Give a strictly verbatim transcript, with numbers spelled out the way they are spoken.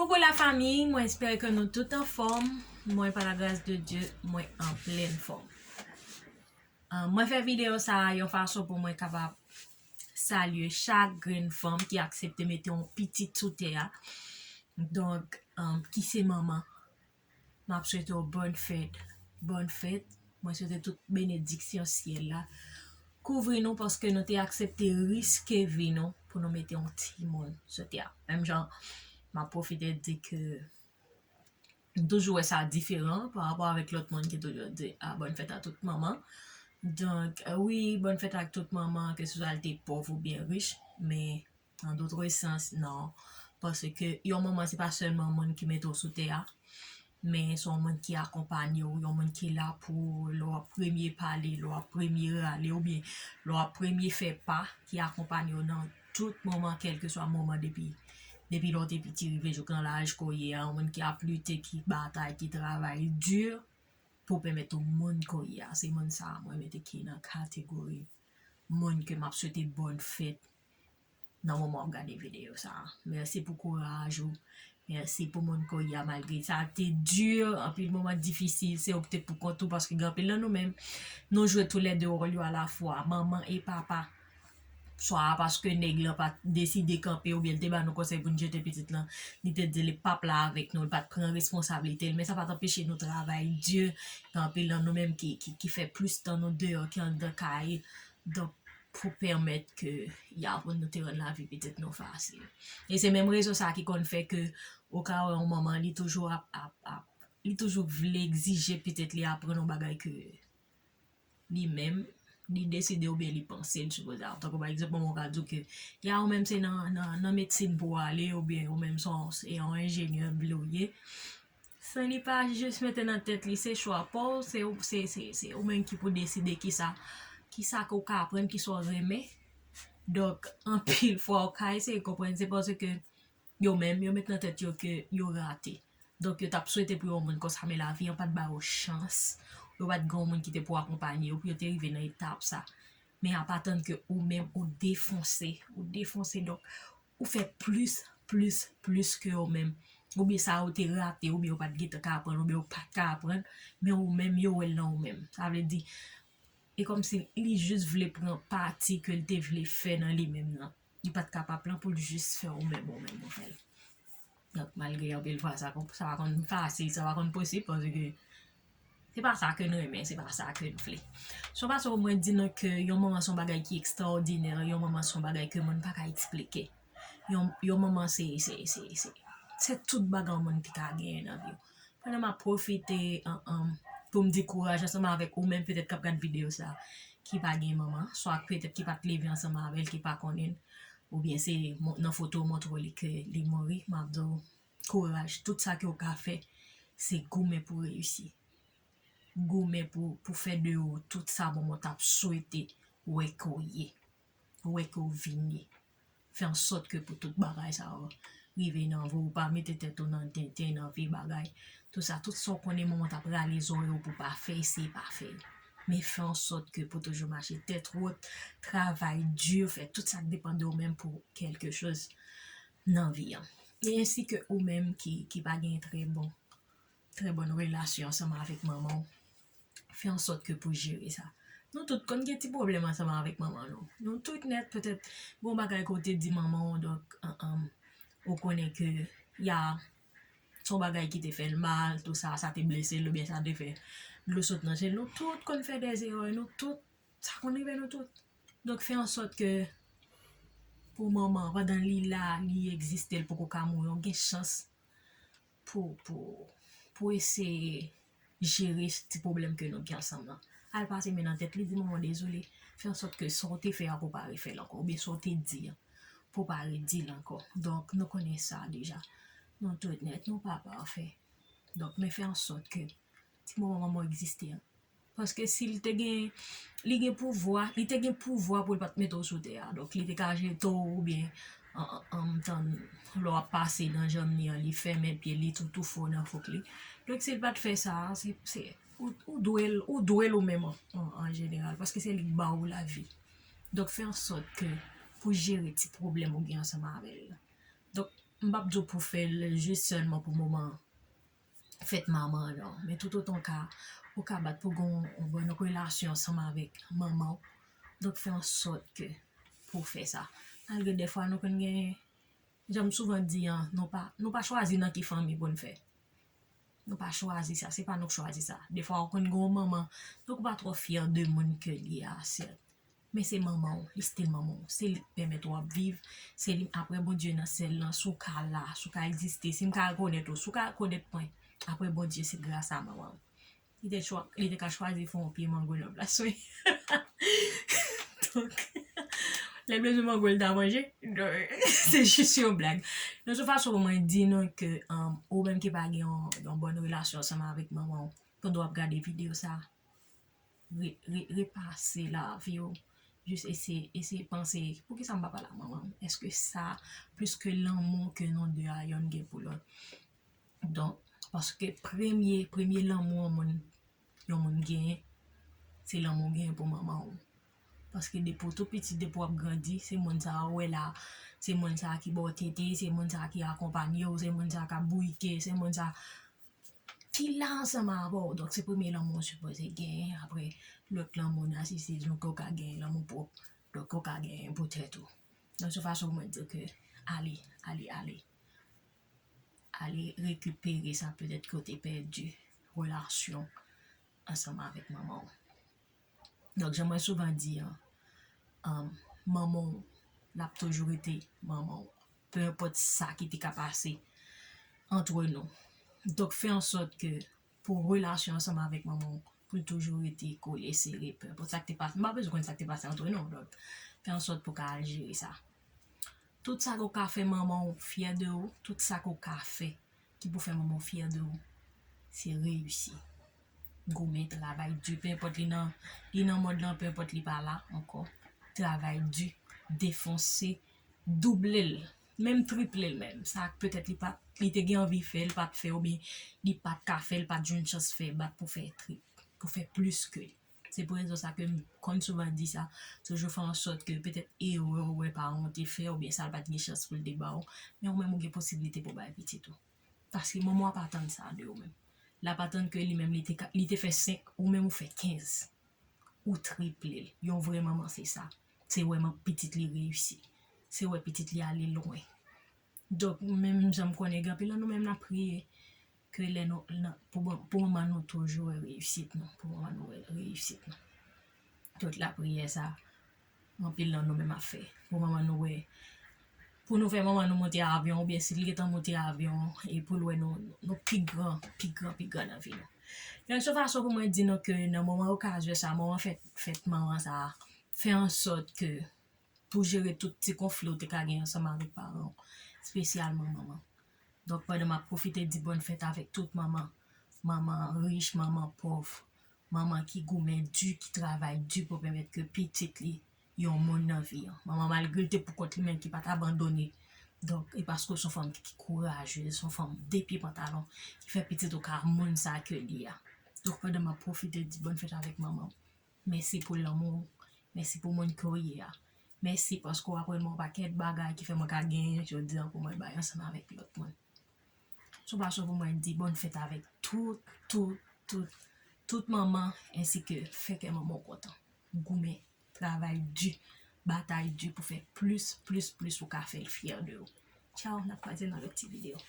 Koukou la fanmi, mwen espere ke nou tout anfòm. Mwen, pa la gras de Dye, mwen an plen fòm. Ah, mwen fè videyo sa a yon fason pou mwen kapab salye chak grenn fanm ki aksepte mete yon pitit sou tè a. Donk, ah, ki se manman. M ap swete w bòn fèt. Bòn fèt. Mwen swete tout benediksyon syèl la kouvri nou paske nou te aksepte riske vi nou pou nou mete yon timoun sou tè a. Menm jan, m ap pwofite di ke m toujou wè sa diferan pa rapò avèk lòt moun ki toujou di, "Ah, bòn fèt a tout manman." Donk, euh, wi, bòn fèt ak tout manman, ke se swa l te pòv oubyen rich, men an dotre sans, non. Paske yon manman, se pa sèlman moun ki mete w sou tè a, men se yon moun ki akonpanye w, yon moun ki la pou ou lè w ap premye pale, lè w ap premye rale, oubyen lè w ap premye fè pa, ki akonpanye w nan tout moman, kèlkeswa moman, depi, depi lè w te piti rive jouk nan laj ke w ye a, yon moun ki ap lite, ki batay, ki travay di pou pèmèt ou moun ke w ye a. Se moun sa a mwen mete ki nan kategori moun ke m ap swete bòn fèt nan moman w ap gade videyo sa a. Mèsi pou kouraj ou. Mèsi pou moun ke w ye a, malgre sa te di, anpil moman difisil, se ou ki te pou kont ou, paske gen anpil nan nou menm, nou jwe toulède wòl yo alafwa, manman e papa. Swa paske nèg lan pa t deside kanpe oubyen l te ba nou konsèy pou n jete pitit lan, li te di li p ap la avèk nou, li pa t pran responsablite l, men sa pa t anpeche nou travay di. Gen anpil nan nou menm ki, ki, ki fè plis tan nou deyò ki anndan kay, donk, pou pèmèt ke y aprann nou te rann lavi pitit nou fasil. E se menm rezon sa a ki konn fè ke ou ka wè yon manman, li toujou ap, ap, ap, li toujou vle egzije pitit li aprann yon bagay ke li menm, li deside oubyen li panse l sipoze aprann. Tankou pa egzanp, manman w ka di w ke, ya, ou menm se nan, nan, nan medsin pou w ale, oubyen ou menm se yon, se yon enjenyè m vle w ye. San li pa jis mete nan tèt li, se chwa pa w, se, se, se, se ou menm ki pou deside kisa, kisa ke w ka aprann, kisa w renmen. Donk, anpil fwa, w ka eseye konprann, se paske yo menm, yo met nan tèt yo ke yo rate. Donk, yo t ap swete pou yon moun konsa, men lavi an pa t ba yo chans. Yo pa t gen yon moun ki te pou akonpanye yo, pou yo te rive nan etap sa. Men apa tann ke ou menm, ou defonse, ou defonse. Donk, ou fè plis, plis, plis ke yo menm. Oubyen sa yo te rate, oubyen yo pa t gentan ka aprann, oubyen yo pa t ka aprann, men ou menm, yo wè l nan ou menm. Sa vle di, e kòmsi li jis vle pran pati ke l te vle fè nan li menm nan. Li pa t kapab lan pou l jis fè ou menm, ou menm ou fè l. Donk, malgre anpil fwa, sa, sa pa konn fasil, sa pa konn posib, paske se pa sa ke n renmen, se pa sa ke n vle. Se yon fason pou mwen di nou ke yon manman se yon bagay ki ekstraòdinè, yon manman se yon bagay ke moun pa ka eksplike. Yon, yon manman se, se, se, se, se tout bagay yon moun te ka genyen nan vi w. Pandan m ap pwofite, an, an, pou m di kouraj ansanm avèk ou menm petèt k ap gad videyo sa, ki pa gen manman, swa petèt ki pa t leve ansanm avè l, ki pa konnen l, oubyen se mon-, nan foto w montre w li ke li mouri, m ap di w kouraj. Tout sa ke w ka fè, se goumen pou reyisi. Goumen pou, pou fè de ou tout sa manman w t ap swete wè ke w ye, wè ke w vin ye. Fè ansòt ke pou tout bagay sa yo rive nan vi w, ou pa mete tèt ou nan tenten, nan vye bagay. Tout sa, tout sa w konnen manman w t ap rale zòrèy ou pou w pa fè, eseye pa fè l. Men fè ansòt ke pou toujou mache tèt wòt, travay di, fè tout sa k depann de ou menm pou kèlke choz nan vi an. E ensi ke ou menm ki, ki pa gen trè bon, trè bòn relasyon ansanm avèk manman w, fè ansòt ke pou jere sa. Nou tout konn gen ti pwoblèm ansanm avèk manman nou. Nou tout nèt, petèt, gon bagay ke w te di manman w, donk, an, an, ou konnen ke, ya, se yon bagay ki te fè l mal, tou sa, sa te blese l, oubyen sa te fè dlo sot nan je l. Nou tout konn fè dè erè, nou tout, sa konn rive nou tout. Donk, fè ansòt ke pou manman, pandan li la, li egziste, l poko ka mouri, w gen chans pou, pou, pou eseye jere ti pwoblèm ke nou gen ansanm lan. Al pase men nan tèt li, di manman w dezole, fè ansòt ke sa w te fè a pou w pa refè l ankò, oubyen sa w te di a pou w pa redi l ankò. Donk, nou konnen sa deja. Nou tout nèt, nou pa pafè. Donk, men fè ansòt ke ti moman manman w egziste an, paske si l te gen, li gen pouvwa, li te gen pouvwa pou l pa t mete w sou tè a. Donk, li te ka jete w oubyen an, an, an, tann lè w ap pase nan janm li an, li fèmen pye l, li tou toufe w nan fouk li. Donk, si l pa t fè sa, se, se, ou, ou dwe l, ou dwe l ou menm an, an, an jeneral, paske se li k ba w lavi. Donk, fè ansòt ke pou jere ti pwoblèm ou gen ansanm avè l la. Donk, M p ap di w pou fè l jis sèlman pou moman fèt manman an, non. Men toutotan w ka, ou ka bat pou gen yon, yon bòn relasyon ansanm avèk manman w. Donk, fè an sòt ke pou w fè sa. Malgre dèfwa nou konn gen, jan m souvan di an, nou pa, nou pa chwazi nan ki fanmi pou n fèt. Nou pa chwazi sa, se pa nou k chwazi sa. Dèfwa ou konn gen yon manman, donk ou pa twò fyè de moun ke l ye a, sèt. Men se manman w, li still manman w. Se li k pèmèt w ap viv. Se li, apre Bondye nan syèl lan, si w ka la, si w ka egziste, si m ka rekonèt ou, si w ka rekonèt mwen, apre Bondye, se gras a manman w. Li te chwa, li te ka chwazi fè yon pye mango nan plas mwen. Donk, lè l bezwen mango, l ta manje. Donk, se jis yon blag. Yon sèl fason pou mwen di nou ke, um, ou menm ki pa gen yon, yon bòn relasyon ansanm avèk manman w, pandan w ap gade videyo sa, re, re, repase lavi w. Jis eseye, eseye panse, poukisa m pa pale ak manman m? Èske sa, plis ke lanmou ke nou de a yonn gen pou lòt? Donk, paske premye, premye lanmou yon moun, yon moun genyen, se lanmou w genyen pou manman w. Paske depi w tou piti, depi w ap grandi, se moun sa a w wè la, se moun sa a ki ba w tete, se moun sa a ki akonpanye w, se moun sa a k ap bouyike, se moun sa a ki la ansanm avè w. Donk, se premye lanmou w sipoze genyen. Apre, lòt lanmou, nasisizm, ke w ka genyen, lanmou pwòp, donk, ke w ka genyen pou tèt ou. Donk, se fason pou mwen di ke ale, ale, ale. Ale rekipere sa petèt ke w te pèdi, relasyon ansanm avèk manman w. Donk, jan mwen souvan di an, um, manman w, l ap toujou rete manman w. Pe enpòt sa ki te ka pase antre nou. Donk, fè an sòt ke pou relasyon ansanm avèk manman w, pou l toujou rete kole, sere, pe enpòt sa k te pase. M pa bezwen konn sa k te pase antre nou, donk, fè an sòt pou w ka al jere sa. Tout sa ke w ka fè manman w fyè de ou, tout sa ke w ka fè ki pou fè manman w fyè de ou, se reyisi. Goumen, travay di, pe enpòt li nan, li nan mond lan, pe enpòt li pa la ankò. Travay di, defonse, double l, menm triple l menm. Sa k petèt li pa, li te gen anvi fè, li pa t fè, oubyen li pa t ka fè, li pa t jwenn chans fè, bat pou fè trip, pou fè plis ke li. Se pou rezon sa ke m konn souvan di sa, toujou fè an sòt ke petèt erè w wè paran w te fè, oubyen sa l pa t gen chans pou l te ba w, men ou menm ou gen posiblite pou bay pitit ou. Paske manman w ap atann sa de ou menm. L ap atann ke li menm li te ka, li te fè senk, ou menm ou fè kenz. Ou triple l. Yon vrè manman se sa. Se wè man-, pitit li reyisi. Se wè pitit li ale lwen. Donk, menm jan m konnen gen anpil nan nou menm n ap priye ke lè nou, nan, pou, pou manman nou toujou wè reyisit nou, pou manman nou wè reyisit nou. Tout lapriyè sa, anpil nan nou menm ap fè. Pou manman nou wè, pou nou fè manman nou monte avyon, oubyen si l gentan monte avyon, e pou l wè nou, nou pi gran, pi gran, pi gran nan vi nou. Yon sèl fason pou mwen di nou ke nan moman okazyon sa, moman fèt, fèt manman sa, fè an sòt ke pou jere tout ti konfli w te ka gen ansanm avèk paran w, espesyalman manman. Donk, pandan m ap pwofite di bòn fèt avèk tout manman, manman rich, manman pòv, manman ki goumen di, ki travay di pou pèmèt ke pitit li yon moun nan vi an. Manman, malgre l te pou kont li, men ki pa t abandone. Donk, e paske w se yon fanm ki, ki kourajez, se yon fanm de pye pantalon, ki fè pitit ou ka moun sa ke li a. Donk, pandan m ap pwofite di bòn fèt avèk manman w, mèsi pou lanmou w, mèsi pou moun ke w ye a. Mèsi paske w aprann mwen yon pakèt bagay ki fè mwen ka genyen jodi a pou mwen bay ansanm avèk lòt moun. Se yon fason pou mwen di bòn fèt avèk tout, tout, tout, tout manman, ensi ke fè kè manman w kontan. Goumen, travay di, batay di pou fè plis, plis, plis ou ka fè l fyè de ou. Tchaw, n ap kwaze nan lòt ti videyo.